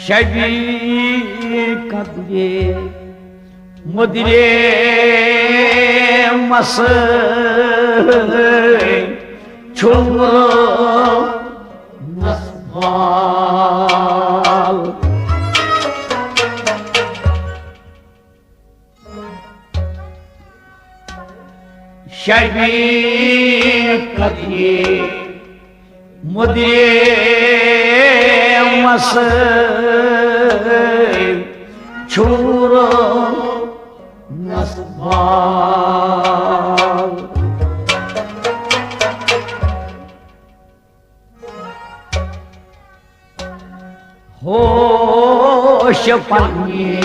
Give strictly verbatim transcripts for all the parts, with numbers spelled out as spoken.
شبی قدرِ مدرِ مسے چھُم نسبال۔ شبی قدرِ مدرِ مسے چھُم نسبال۔ ہوش پننہِ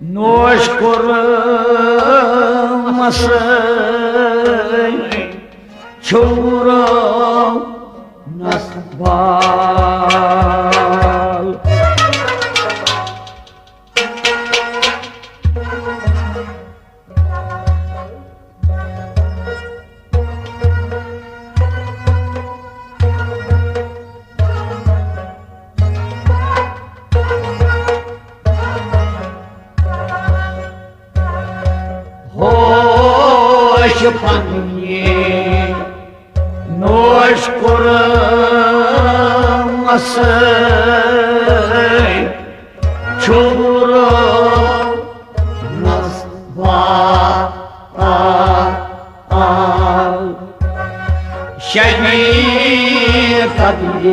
نوش کوٚرمس چھُم نسبال۔ ہوش پننہِ نوش کوٚرمس چھُم نسبال۔ شبی قدرِ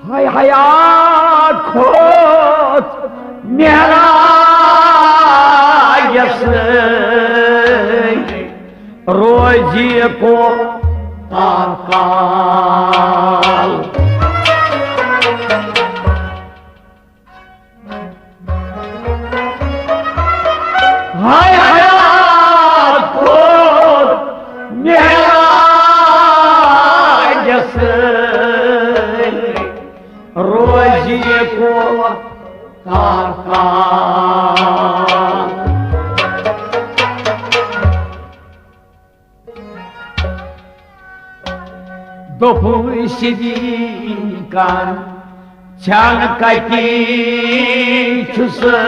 ہاے حیات کھوٚت معراجس روزی کوتاہ کال۔ ہاے حیات کھوٚت معراجس روزی کوتاہ کال۔ دوٚپُن صدیقن، ژھٮ۪ن کتہِ چھُسے،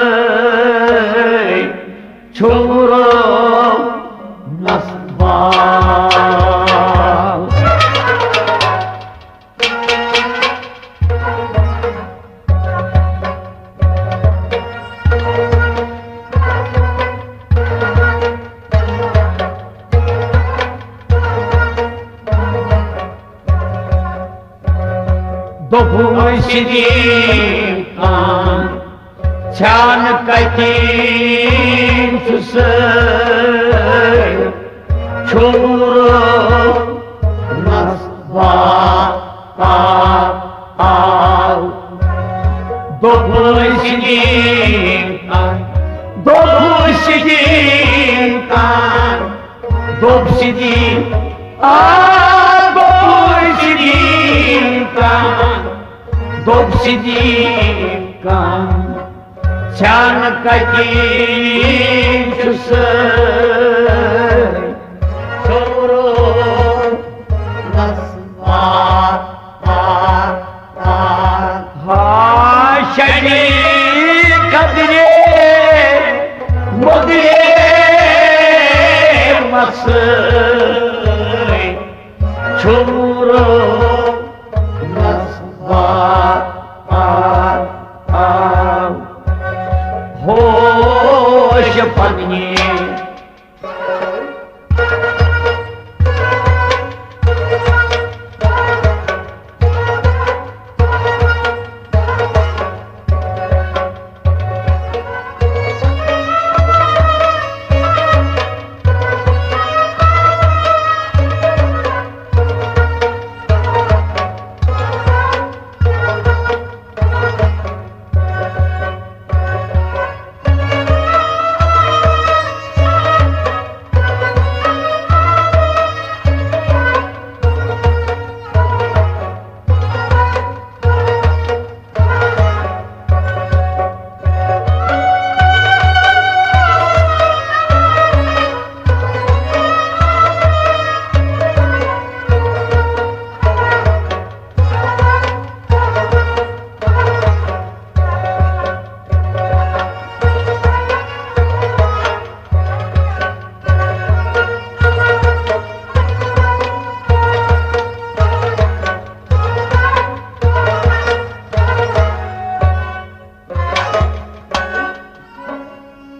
چھُم نسبال۔ دوٚپُن صدیقن، ژھٮ۪ن کتہِ چھُسے، چھُم نسبال۔ دوٚپُن صدیقن، دوٚپُن صدیقن، دوٚپ صدیق، آ، دوٚپُن صدیقن، دوٚپ صدیقن، ژھٮ۪ن کتہِ چھُسے، چھُم نسبال۔ ہا شبی قدرِ مدرِ مسے چھُم نسبال۔ ہوش پننہِ۔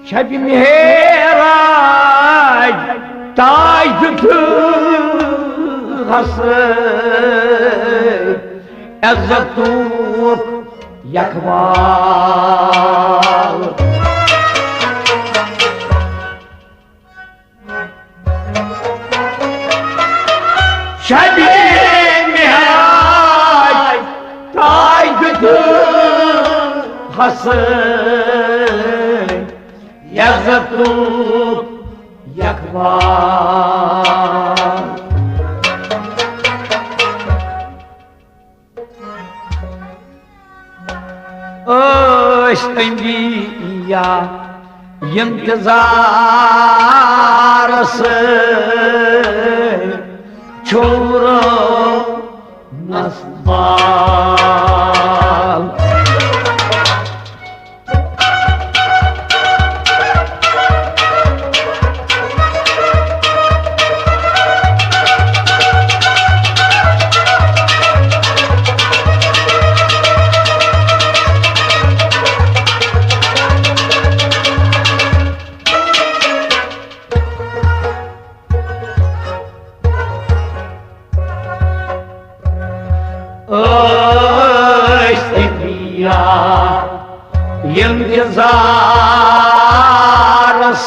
شبِ معراج تاج دیُت حسن، عزتُک یکھوال۔ شبِ معراج تاج دیُت حسن، عزتُک یکھوال۔ ٲسۍ انبیا انتظارس چھُرو نسبال۔ ٲسۍ انبیا انتظارس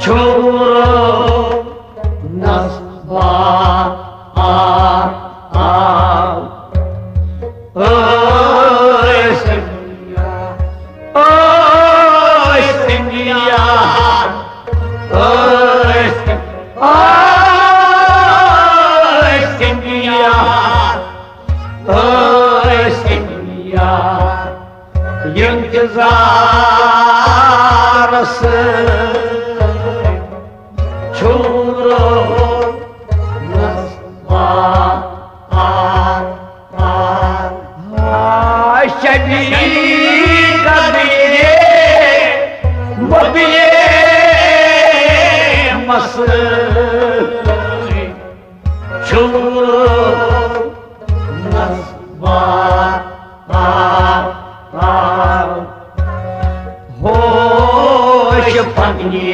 چھُرو نسبال۔ ٲسۍ انبیا، ٲسۍ انبیا، ٲسۍ، ٲسۍ انبیا، ٲسۍ انبیا انتظارس چھُرو نسبال۔ شبِ قدرِ مبیہ مس چھُرو نسبال۔ ہوش پننہِ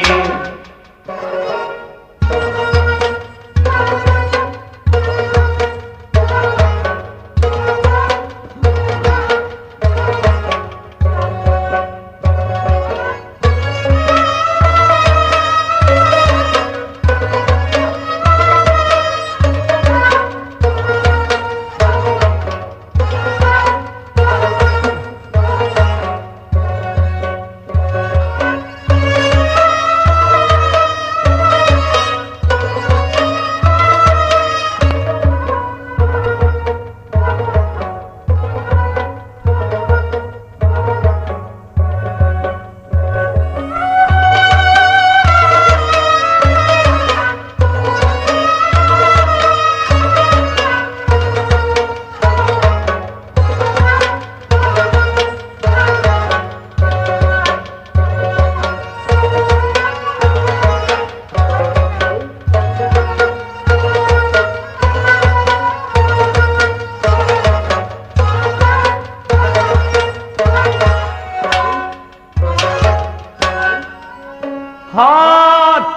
ہا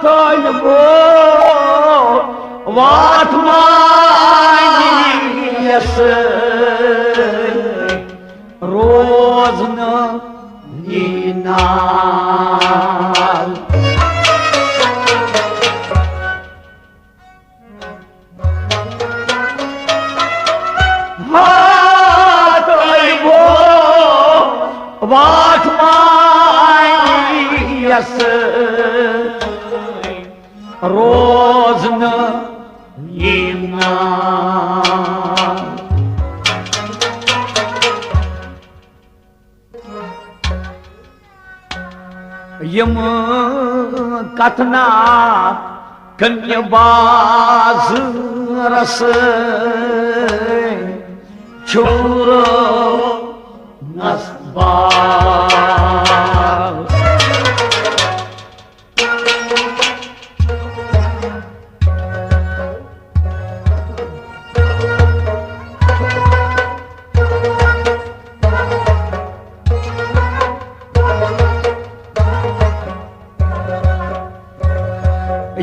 طالبو، واتھ مانیس روزنہٕ یی نال۔ ہا طالبو، واتھ مانیس روزنہٕ یی نال۔ یِم کتھٕ نا کنہِ بازرس چھُرو نسبال۔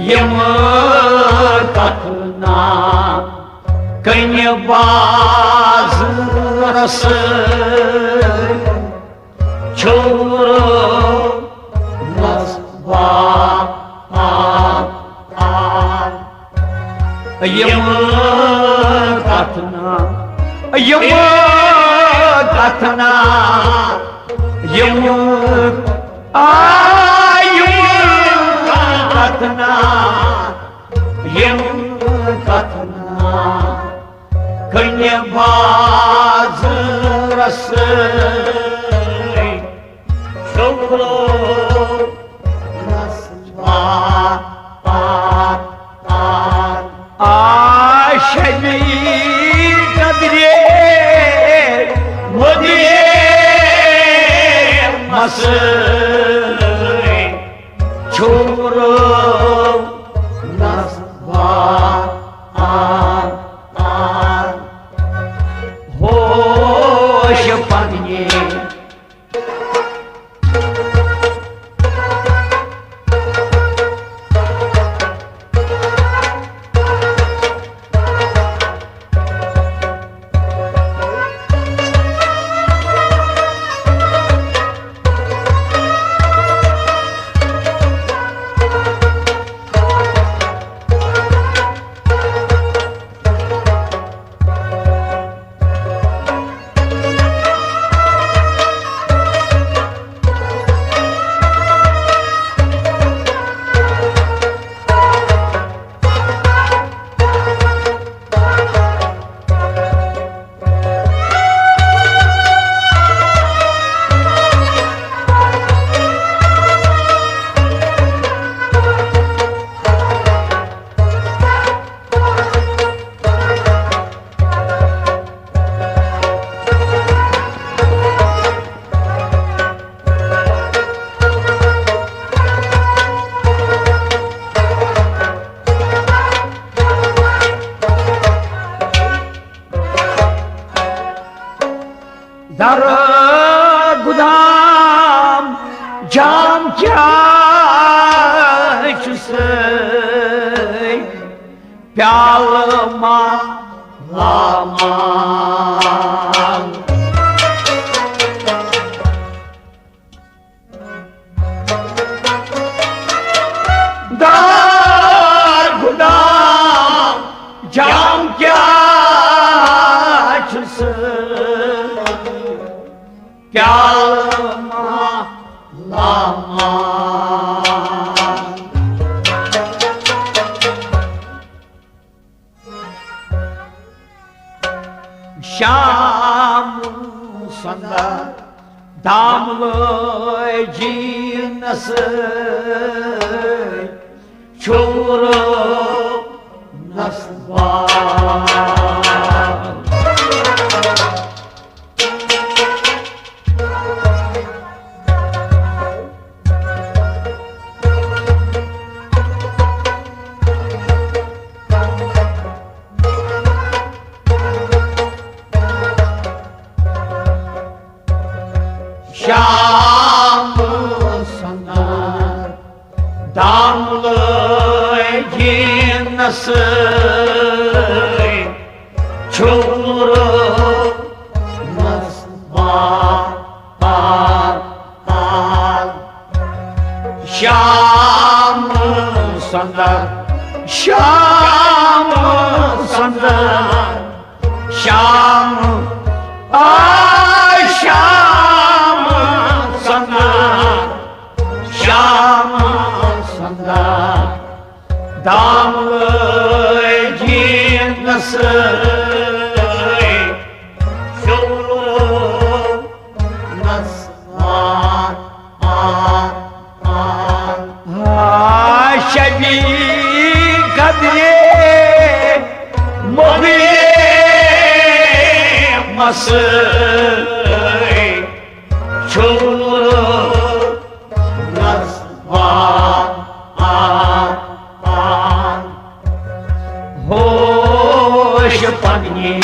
یِم کتھٕ نا کنہِ بازرس چھُ نصبا۔ یِم کتھٕ نا، یِم کتھٕ نا، یِم، آ، یِم کتھٕ نا، یِم کتھٕ نا، کنہِ بازرس شکرو نصبا۔ آ، شبی قدرے مدرے مسئلے چھُ نصبا۔ ہوش پننہِ۔ در گدام جام کیا چھ سٲے پیالہٕ مال۔ دار گدام جام کیا چھ سٲے پیالہٕ مال۔ شام سندا دام لٲجی نس چور نس بال۔ شام سندا دام لٲگِنس چھُر نس بال۔ شام سندر، شام سندر، شام، آ، شام سندر، شام سندر، دام لٲگِنس شور نس آ، آ، آ۔ آ، شبی قدرے مغرے مسے چھُر نس آ، آ، آ۔ ہوش پننی۔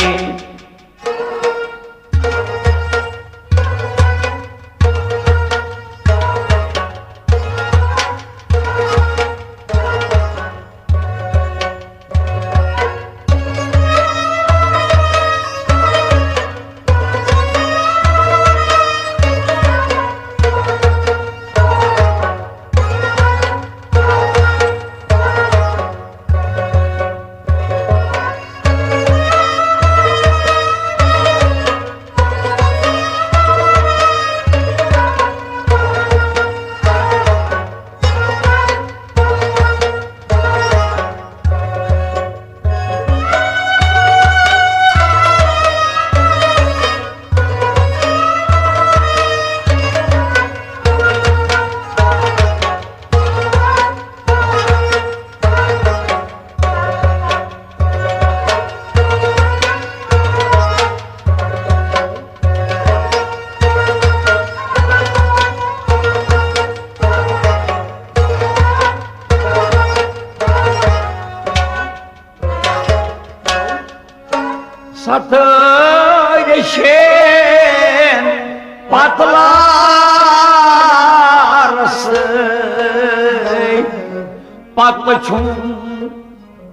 پتہٕ چھُم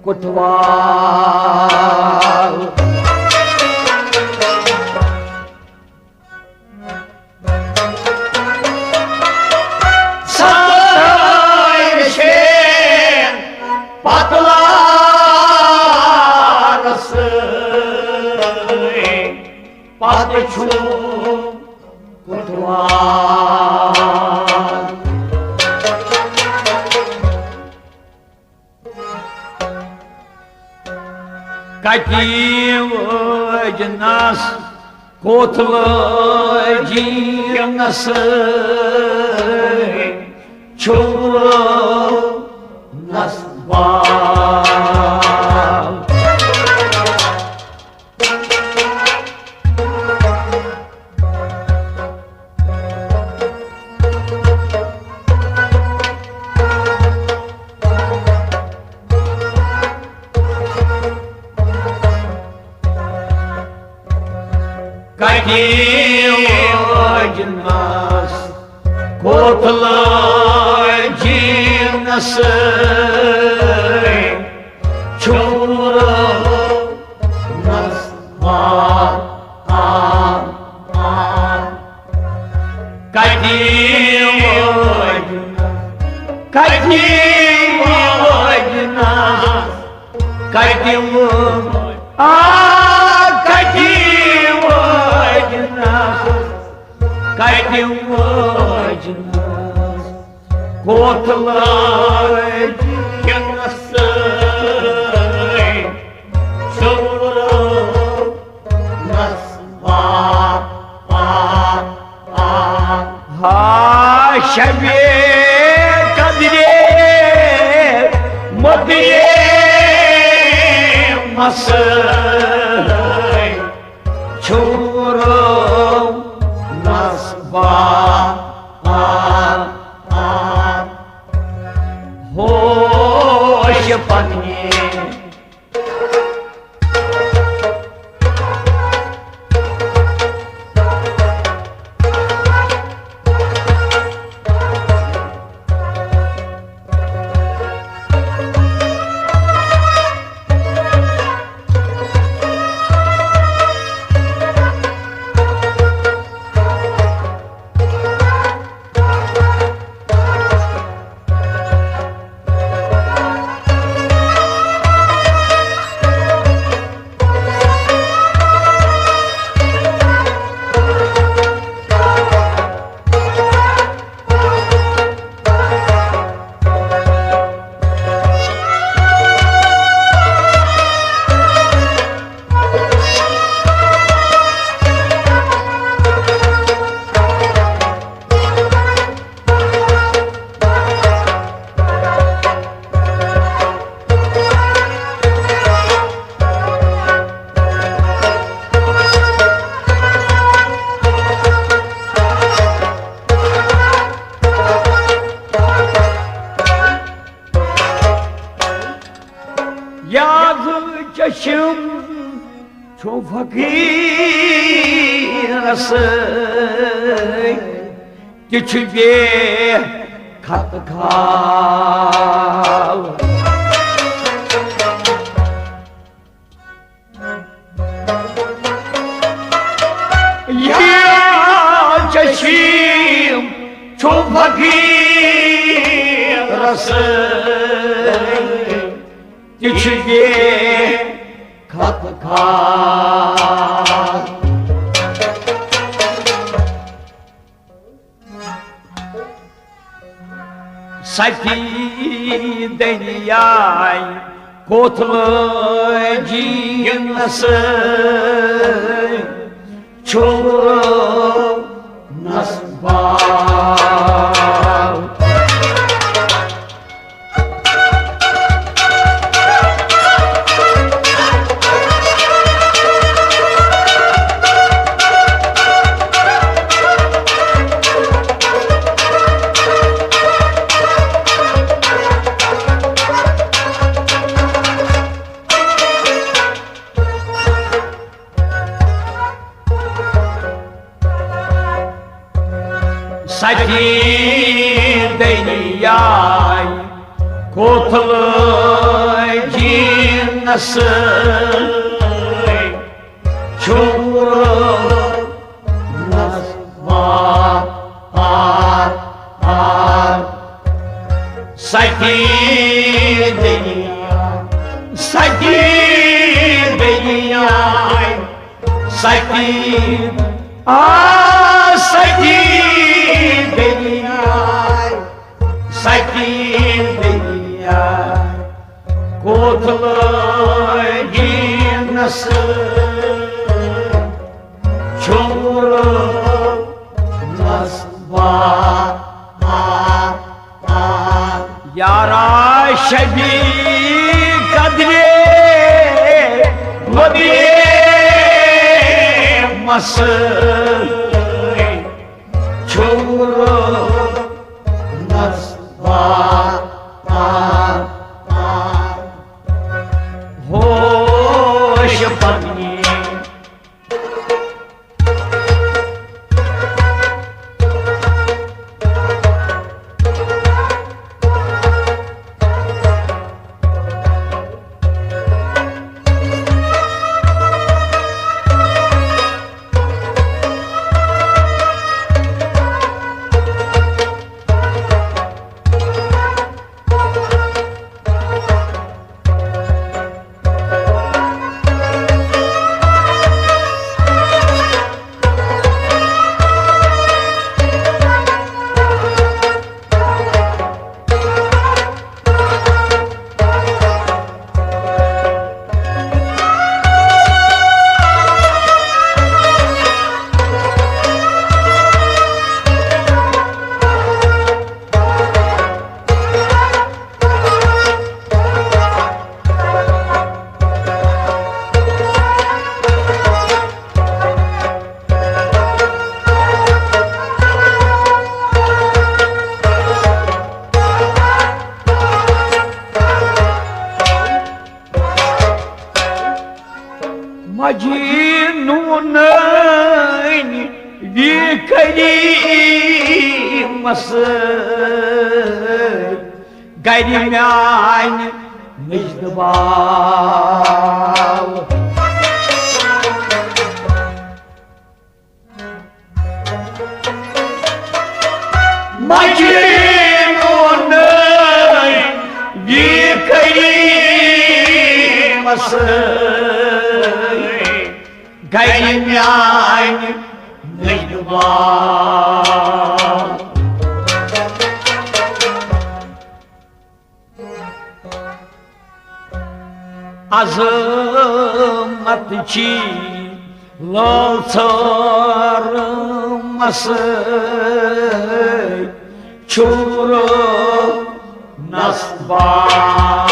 کوتوال۔ سارے شین پتلارس پتہٕ چھُم کوتوال۔ کتہِ وٲجنس کوتھ لٲجِنس چھُم نس بال۔ کتہِ وٲجنس کوتھ لٲجِنس چھُم نس بال۔ کتہِ وٲجنس، کتہِ وٲجنس، کتہِ وٲ-، آ، کتہِ وٲجنس، کتہِ وٲجنس۔ کوتھ لٲجِنس سۭتۍ سُمرو نس پا، پا، پا۔ ہا شبِ قدرِ مدرِ مسٲے چھُم رٲونس با، با، با۔ ہوش پننہِ۔ یاد چشم چھُ فقیٖرس تہِ چھُ بے خط خال۔ یا چشم چھُ فقیٖرس تہِ چھُ بے خط خال۔ سفید دریاے کوتھ لٲجِنس چھُم رٲونس بال۔ سفید دریاے کوتھلہٕ جینس چھُ رونس وار وار۔ ستی دنیا، ستی دنیا، ستی، آ، ستی دنیا، ستی دنیا۔ کوتھلہٕ جینس چھُ رونس وار وار۔ یارا شبی قدرے مدرے مس چھُ رونس وار وار۔ ہوش پننی۔ مجنون وی کریمس گرِ میانہِ مجدباو۔ مجنون وی کریمس گرِ میانہِ نجوان۔ عظمت چی لال ژھار مس چھُر نسبال۔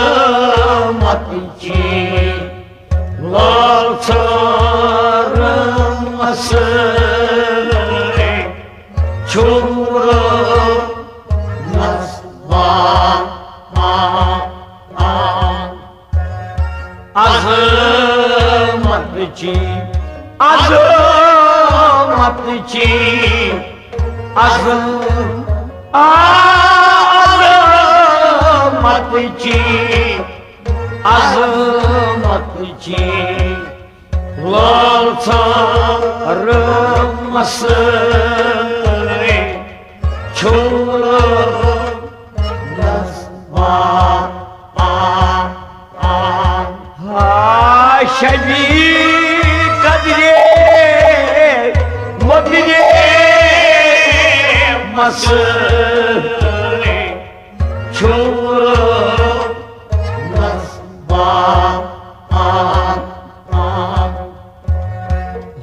عظمت چی لال ژھار مس چھُر نسبال۔ عظمت چی، عظمت چی، عظم-، آ، عظمت چی، عظمت چی۔ لال ژھار مس چھُر نسبال۔ ہا شبی قدرے مدرے مس چھُر نسبال۔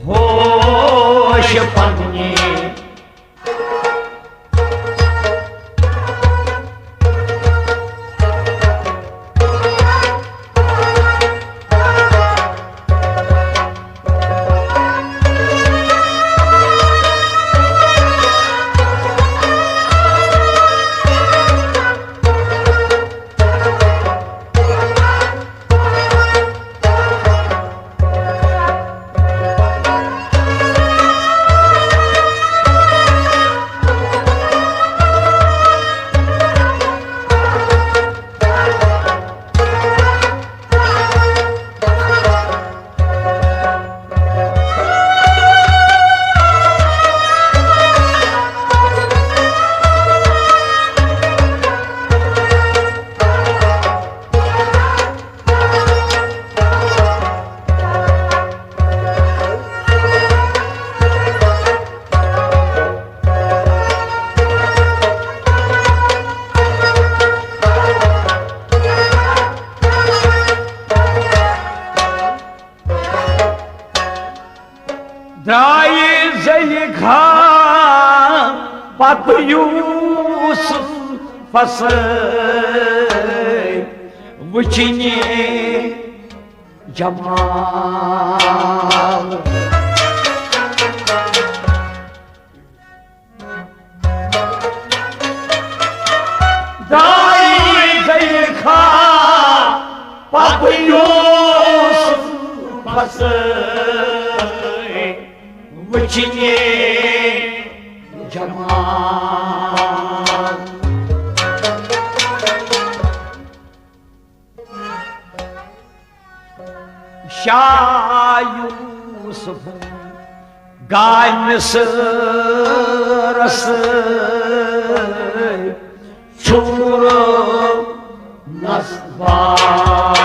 ہوش پننی۔ ترٛایہِ زلیخا پتہٕ یوسفس وٕچھنہِ جمال۔ دایہِ زلیخا پتہٕ یوسفس وٕچھنہِ جمال۔ شاہ یوسف گامہِ سٲرس چھُر نسبال۔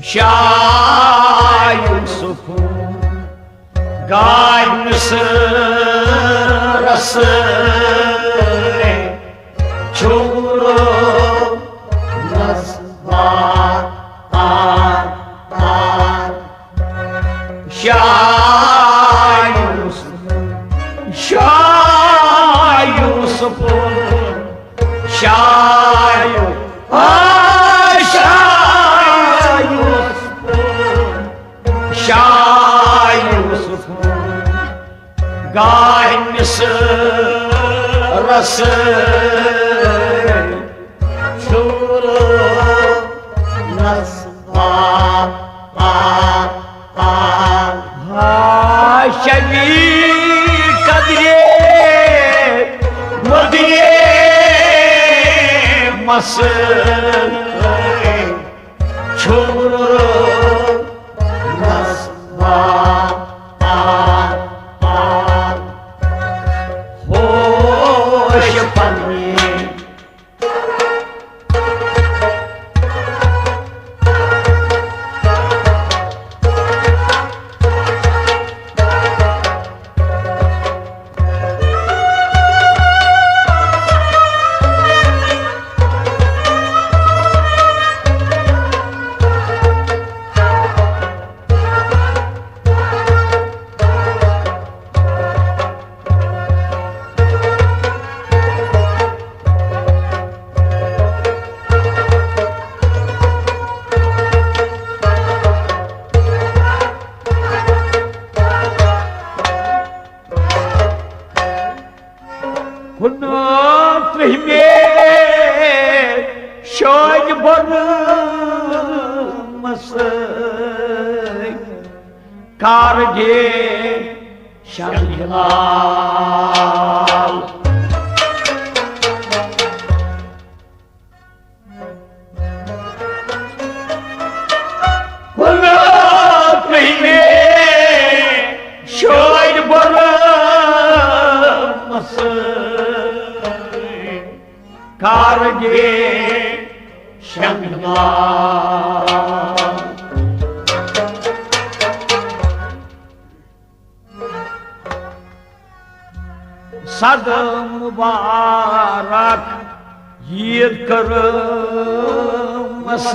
شاہ یوسف گامہِ سٲرس چھُر نسبال۔ شاہ یوسف، شاہ یوسف، شاہ یو-، آ، شاہ یوسف، شاہ یوسف، گامہِ سٲرس چھُر نسبال۔ ہا شبی قدرے مدرے مس چھُر نسبال۔ ہوش پننہِ کُنترٕہمہِ شٲدۍ برمس کر دے شاہ ہلال۔ کُنترٕہمہِ شٲدۍ برمس کر دے شاہ ہلال۔ صدر مبارک عید کٔرمس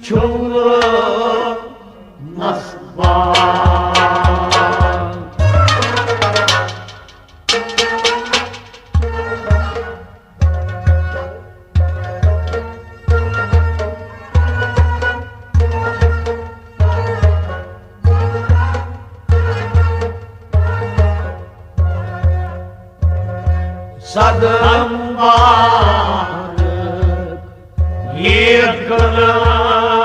چھُر نسبال۔ صدر مبارک عید کٔرمس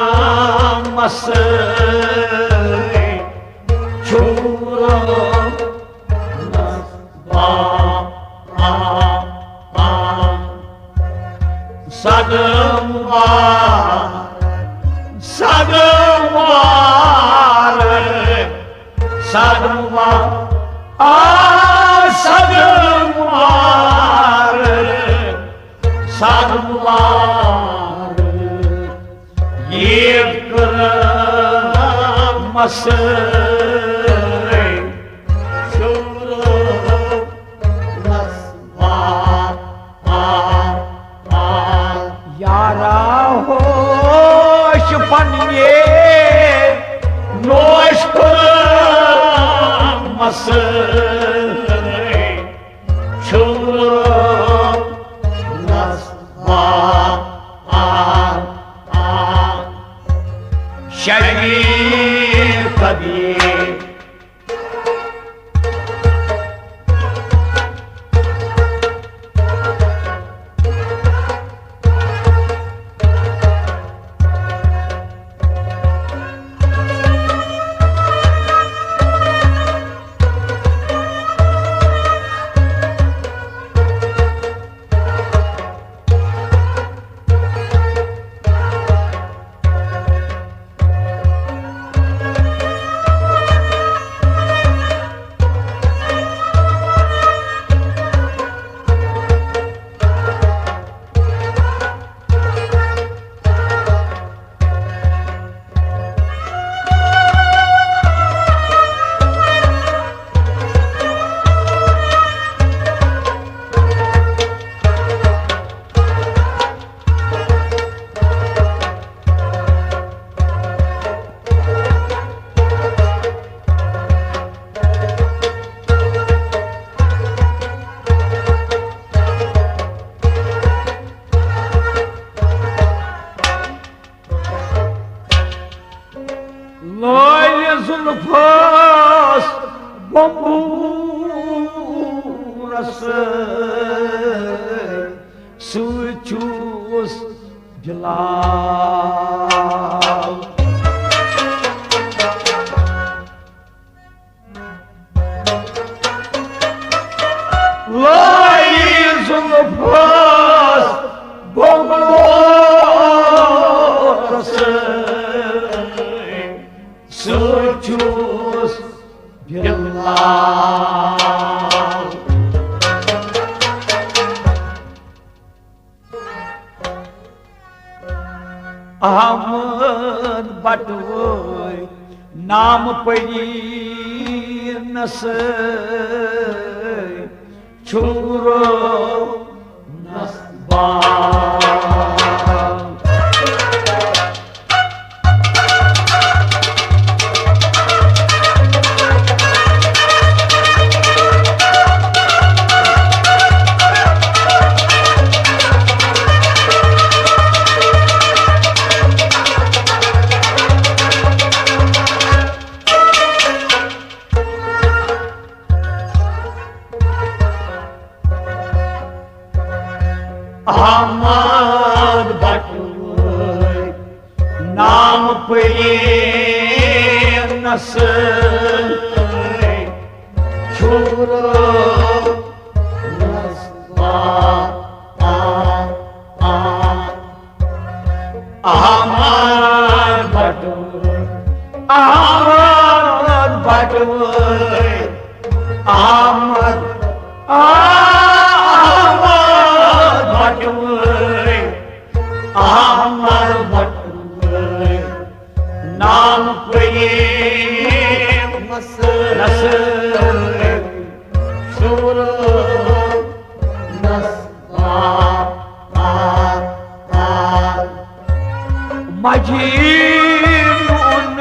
چھُر نسبال۔ صدر مبارک، صدر مبارک، صدر مبارک، آ، صدر مبارک، صدر مبارک۔ اصل شورو نسبا۔ یارا ہوش پننہِ نوش کوٚرمس۔ چھُم نسبا۔ شریف قدیر۔ لٲلۍ زُلفَس بمبوٗرس سۭتۍ چھُس بِلال۔ لٲلۍ زُلفَس بمبوٗرس سۭتۍ چھُس بِلال۔ احمد بٹوٲرۍ نام پٔرِنَس چھُرو نسبا۔ احمد بٹوٲرۍ نام پٔرِنَس چھُرو نسبا۔ احمد بٹوٲرۍ، احمد بٹوٲرۍ، احمد، احمد بٹوٲرۍ، احمد بٹوٲرۍ۔ نام پٔرِنَس چھُرو نسبا۔ مجنون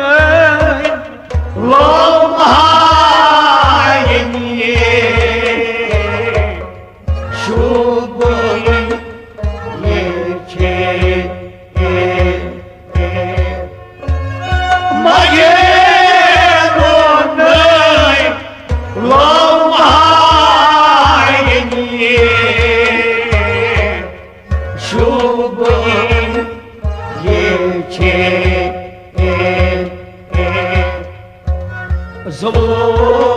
لو مہاینی شوبن یہ چھے۔ مجنون لو مہاینی شوبن یہ چھے۔ زبور